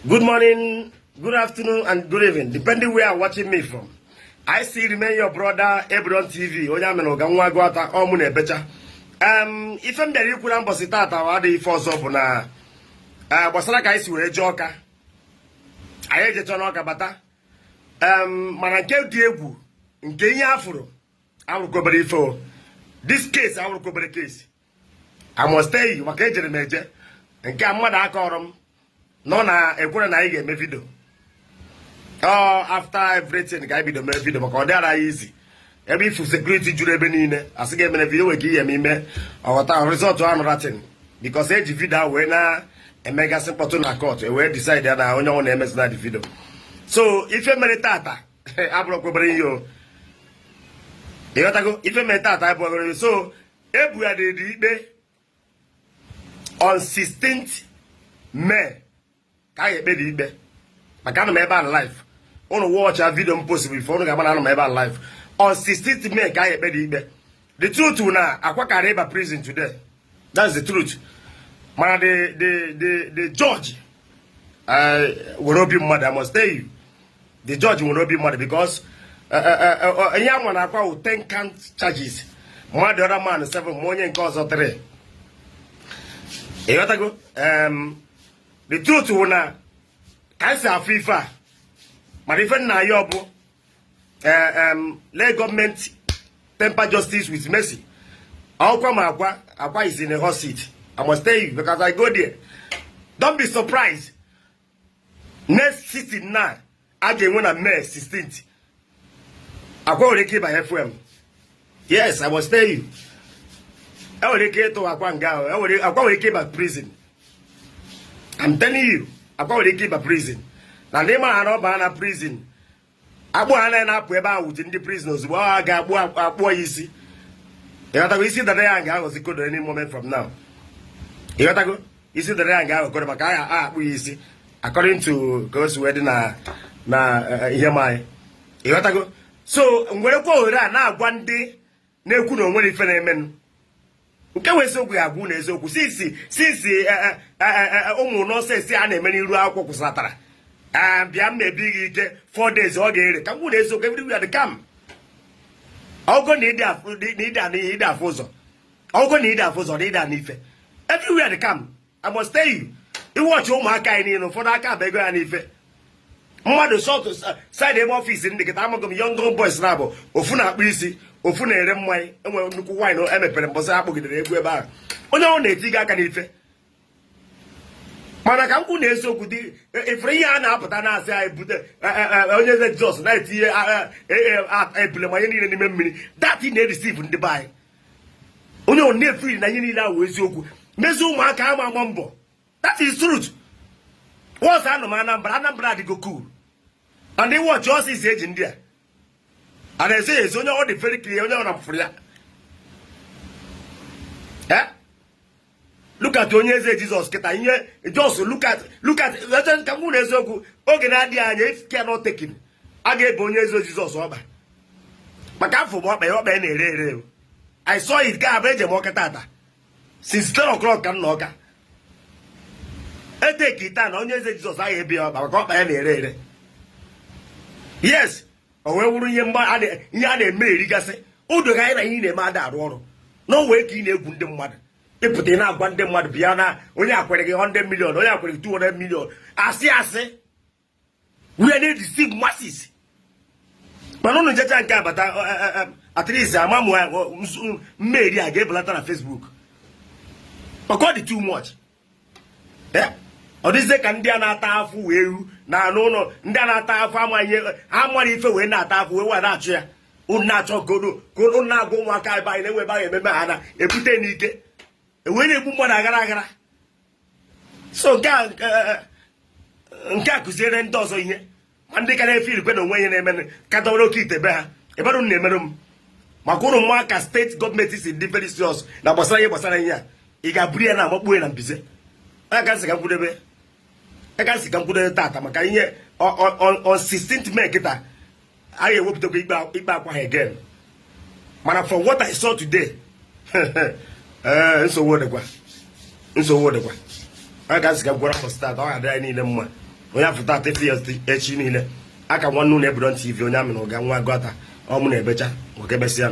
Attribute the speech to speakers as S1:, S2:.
S1: Good morning, good afternoon, and good evening, depending where you're watching me from. I still remain your brother, Ebron TV, onye amị na ụga nwa agụata ọmụ na-ebecha. Ife m bịara ikwu na mbọsị tata adịghị ife ọzọ bụ na gbasara ka anyị si wee jee Ọka. Anyị ejecha n'Ọka bata. Mana nke dị egwu nke ihe afụrụ awụrụkobere ife o. This case awụrụkobere case. I must tell you, maka ejere m eje nke a mmadụ akọrọ m nọ na ekwere na anyị ga-eme video. Ọ after everything ka anyị bido mee video, maka ọ dịara anyị izi ebe ifu security juru ebe niile, asị ga-emere video nwere ka ihe eme ime ọghọta result another because eji video ahụ wee na-emegasị mkpọtụ na court, e wee decide ya na onye ọnwụ na-emezi na the video. So ife mere tata abụrụkwa obere ihe o. Ịghọtago? Ife mere tata abụrụ obere ihe. So ebugharịrị ikpe on 16th May ka a ga-ekpe ikpe, maka anọ m ebe a live. Ụnụ watch video m post before, ụnụ ga-agba na anọ m ebe a live. On 16th May ka a ga-ekpe ikpe. The truth na Akwa kara ịba prison today, that's the truth. Mana the judge nwere obi mmadụ. I must tell you, the judge nwere obi mmadụ, because ihe anwa na Akwa wụ 10 count charges, mmadụ other man 7, ma onye nke ọzọ 3. Ịghọtago? The truth wụ na ka anyị si afụ ife a, mana ife nna ya ọ bụ let government temper justice with mercy. Akwụkwọ ma Akwa, Akwa is in a hot seat. I must tell you, because I go there. Don't be surprised, next sitting now a ga-enwe na May 16th, Akwa nwere ike ịbanye FM. Yes, I must tell you, enwere ike ịtụ Akwa nga ahụ. Akwa nwere ike ịba prison. I'm telling you, Akwa nwere ike ịba prison. Na ndị ma ha na ọ baa na prison, akpụ ha na-apụ ebe ahụ wuti ndị prison ozugbo ọ ga-akpụ akpụọ ya isi. Ịghọtago? Isi dada ya ga-aghọzi kodo any moment from now. Ịghọtago? Isi dada ya ga-aghọ kodo, maka a akpụ ya isi according to ka o si wee dị na ihe ma anyị. Ịghọtago? So werekwa ohere a na-agwa ndị na-ekwu na onwere ife na-emenụ, nke wee eziokwu ga-agwụ na eziokwu. Since ụmụ nonsense a na-eme n'iru akwụkwọ kwụsịtara, bịa mmebi gị ike 4 days, ọ ga-ere ka m gwụ na eziokwu. Everywhere dị calm. Ọgụ na ịdị afụ ụzọ, ọgụ na ịdị afụ ụzọ na ịdị anụ ife, everywhere dị calm. I must tell you, iwọchị ụmụaka anyị niile, ụfọdụ aka bụ ego ya n'ife mmadụ sọtụ side ebe office ndị kịta. Amaghị m young boys na-abụ ofu na-akpụ isi, ofu na-ere mmanya. Enwere nnukwu wine emepere mbọsị akpọgidere egwu ebe ahụ. Onye ọ na-eti gị aka n'ife, mana ka m kwu na eziokwu dị ifere ihe a na-apụta na-asị anyị bute onye eze Jizọs na-etinye ebule ma ihe niile n'ime mmiri that na-edeceive ndị be anyị. Onye ọ na-efiri na ihe niile ahụ eziokwu mezi ụmụaka ama ama mbọ. That is truth. Once anọ m Anambra, Anambra adịgo cool, and ịwọchị ọsịsọ eji ndị a a na-eze ya ezi. Onye ọ dị very clear, onye ọ na mfụrụ ya. Eh? Look at onye eze Jizọs kịta, ihe just look at ka m kwuru eziokwu. Oge na-adịghị anya, if care not taken, a ga-ebe onye eze Jizọs ọkpa, maka afọ bụ ọkpa ya, ọkpa ya na-ere ere o. I saw it ga abụ eje m Ọka tata since 10 o'clock ka m na Ọka eteki taa na onye eze Jizọs agha ebe ya ọkpa, maka ọkpa ya na-ere ere. Yes, o wee wụrụ ihe mgba ihe a na-eme erigasị ụdọ ga anyị na ihe ị na-eme ada arụ ọrụ na o wee ka ị na-egwu ndị mmadụ. Ịpụta, ị na-agwa ndị mmadụ, bịa na onye akwere gị 100 million, onye akwere gị 200 million. Asị asị we na-edeceive masses. Mana ụnụ njecha nke abata, at least ama m mmeri a ga-ebelata na Facebook, maka ọ dị too much. Ọ dịzie ka ndị a na-ata afụ wee ru na anụ ụlọ, ndị a na-ata afụ ama ihe ha mara ife wee na-ata afụ wee na-achụ ya. Unu na-achọ ka unu na-agwa ụmụaka ebe anyị na-enwe ebe ahụ ememe ha na-ebute n'ike ewee na-egbu mmadụ aghara aghara. So nke a kụziere ndị ọzọ ihe, ma ndị ka na-efe irikwe na onwe ihe na-eme ka dọwere oke ite be ha ebere unu na-emerụ m, maka ụnụ mma ka steeti gọọmenti si dị very serious na gbasara ihe gbasara ihe a. Ị ga-aburu ya na amakpuo ya na mbize aka nsị ka nkwudebe aka nsị ka nkwudebe tata, maka ihe on 16th May kịta a ga-ewepụtakwa ikpe Akwa ha again. Mana from what I saw today, ee, nsogbu dịkwa, nsogbu dịkwa. Onye ka sị ka gwara mbọsị tata, ọ ga-adịrị anyị niile mma. Onye afọ tata efi ya echi niile aka. Nwanne ụlọ Ebudon TV, onye amị na ụga nwa gọta, ọ mụ na-ebecha nwoke besịa.